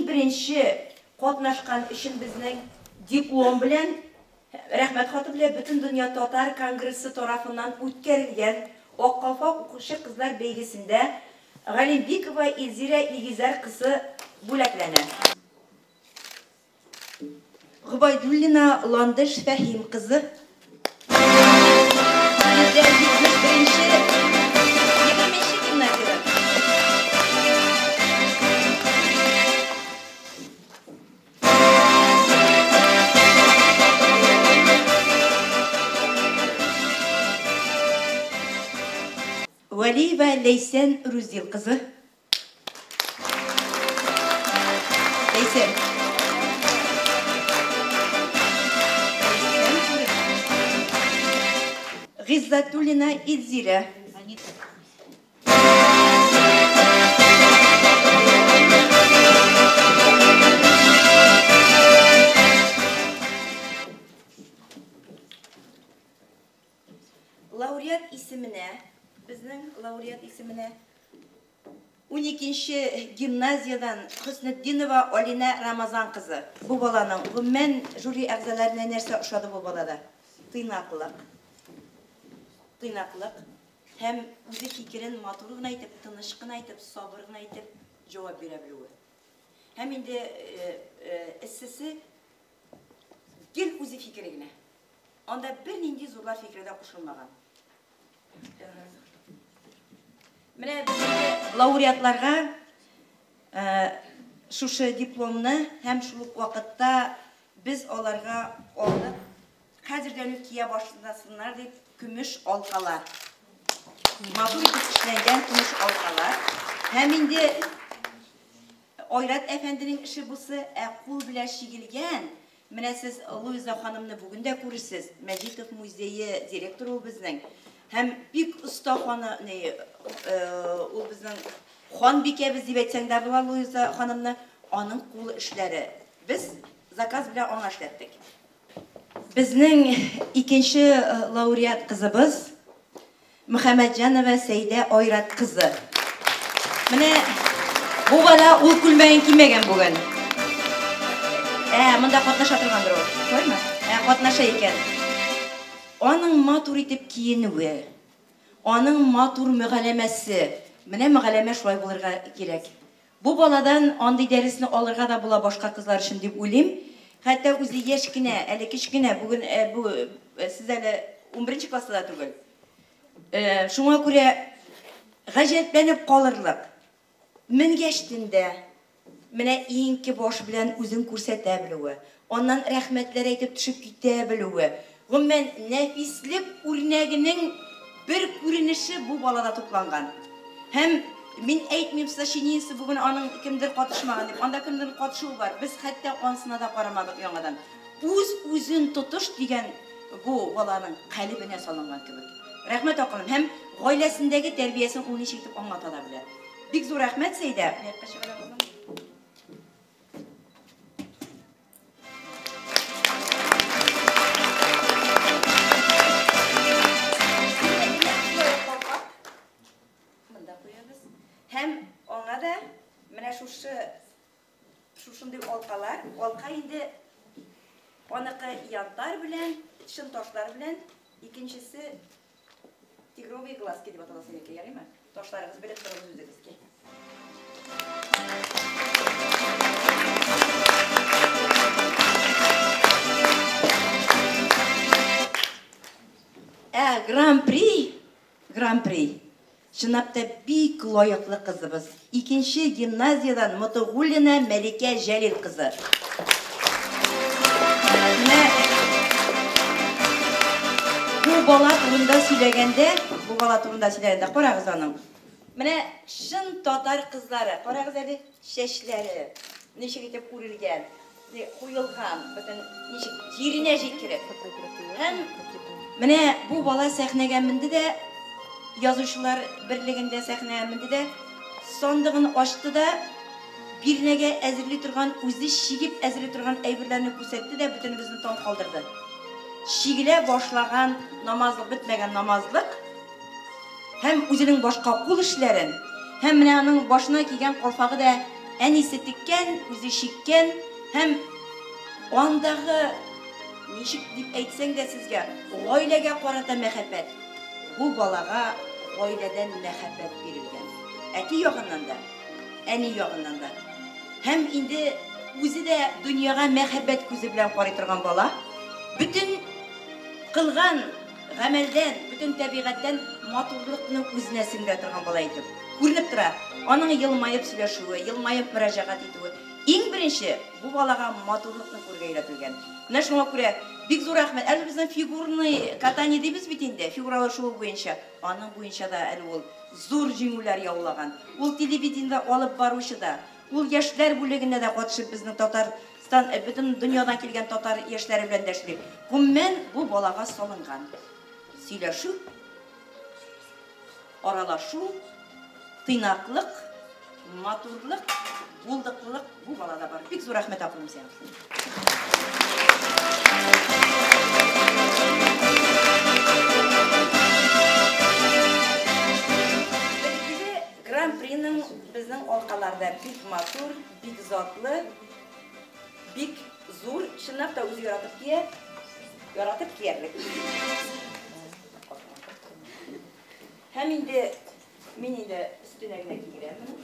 беренче катнашкан өчен безнең диплом белән, рәхмәт хаты белән Бөтендөнья татар конгрессы тарафыннан үткәрелгән Ак калфак укучы кызлар бәйгесендә Галимбикова Илзирә Илгизәр кызы бүләкләнә. Гобәйдуллина Ландыш Фәһим кызы. 171 20 гимназиядән. Вәлиева Ләйсән Рүзил кызы. Ләйсән. Гыйззатуллина Илзирә. Лауреат исеменә, безнең лауреат исеменә 12нче гимназиядән Хөснетдинова Алинә Рамазан кызы. Бу баланың, гомумән, жюри әгъзаларына нәрсә ошады бу балада? Тыйнаклык. Тыйнаклык һәм үзе фикерен матур гына итеп, тыныч кына итеп, сабыр гына итеп җавап бирә белүе. Һәм инде эссесе гел үзе фикере генә. Анда бернинди зурлар фикере дә кушылмаган. Менә без инде лауреатларга шушы дипломны һәм шул ук вакытта без аларга алдык, хәзердән үк кия башласыннар дип, көмеш алкалар. Матур итеп эшләнгән көмеш алкалар. Һәм инде Айрат әфәнденең эше бусы, ә кул белән чигелгән. Менә сез Луиза ханымны бүген дә күрерсез. Мәҗитов музее директоры ул безнең. Һәм бик оста ханы, ни, ул безнең ханбикәбез дип әйтсәң дә була Луиза ханымны. Аның кул эшләре. Без заказ белән аңа эшләттек. Безнең икенче лауреат кызыбыз Мөхәммәтҗанова Сәйдә Айрат кызы. Менә бу бала ул күлмәген кимәгән бүген. Ә, монда катнаша торгандыр ул. Шулаймы? Ә, катнаша икән. Аның матур итеп киенүе, аның матур мөгаләмәсе. Менә мөгаләмә шулай булырга кирәк. Бу баладан андый дәресне алырга да була башка кызлар өчен дип уйлыйм. Хәтта үзе яшь кенә, әле кечкенә, бүген бу сез әле 11 класста да түгел. Шуңа күрә гаҗәпләнеп калырлык. Менгәчтен дә менә иңке баш белән үзен күрсәтә белүе, аннан рәхмәтләр әйтеп төшеп китә белүе, гомумән, нәфислек үрнәгенең бер күренеше бу балада тупланган. Һәм мин әйтмим, сочинениесе бүген аның кемдер катышмаган дип. Анда кемдер катышуы бар. Без хәтта анысына да карамадык яңадан. Үз-үзен тотыш дигән бу баланың калебенә салынган кебек. Рәхмәт акылым. Һәм гаиләсендәге тәрбиясен ул ничек итеп аңлата да белә. Бик зур рәхмәт, Сәйдә. Монда куябыз. Һәм аңа да менә шушы шушындый алкалар, алка инде аныкы янтарь белән, чын ташлар белән, икенчесе тигровые глазки дип атала синеке, ярыймы? Ташларыгыз белеп торыгыз үзегезгә. Ә Гран-при, Гран-при, чынлап та бик лаеклы кызыбыз. Икенче гимназиядән Мотыгуллина Мәликә Җәлил кызы. Менә бу бала турында сөйләгәндә, бу бала турында сөйләгәндә, карагыз аның. Менә чын татар кызлары, карагыз әле, чәчләре ничек итеп үрелгән, куелган, бөтен ничек җиренә җиткереп. Һәм менә бу бала сәхнәгә менде дә, язучылар берлегендә сәхнәгә менде дә, сандыгын ачты да, бирнәгә әзерли торган, үзе чигеп әзерли торган әйберләрне күрсәтте дә, бөтенебезне таң калдырды. Чигелә башлаган намазлык, бетмәгән намазлык һәм үзенең башка кул эшләрен, һәм менә аның башына кигән калфагы да Әнисе теккән, үзе чиккән һәм андагы, ничек дип әйтсәң дә сезгә, гаиләгә карата мәхәббәт. Бу балага гаиләдән мәхәббәт бирелгән. Әти ягыннан да, әни ягыннан да. Һәм инде үзе дә дөньяга мәхәббәт күзе белән карый торган бала. Бөтен кылган гамәлдән, бөтен табигатьтән матурлыкны үзенә сеңдерә торган бала итеп күренеп тора. Аның елмаеп сөйләшүе, елмаеп мөрәҗәгать итүе. Иң беренче бу балага матурлыкны күрергә өйрәтелгән. Менә шуңа күрә бик зур рәхмәт. Әле безнең фигурный катание дибез бит инде, фигуралы шуу буенча. Аның буенча да әле ул зур җиңүләр яулаган. Ул телевидениедә алып баручы да, ул яшьләр бүлегендә дә катышып безнең Татарстан, бөтен дөньядан килгән татар яшьләре белән дә эшли. Гомумән, бу балага салынган сөйләшү, аралашу, тыйнаклык, матурлык, булдыклылык бу балада бар. Бик зур рәхмәт, акылым сиңа. Билгеле, Гран-приның безнең алкаларда бик матур, бик затлы, бик зур, чынлап та үзе яратып кия, яратып киярлек. Һәм инде мин инде өстенә генә кигерәм моны.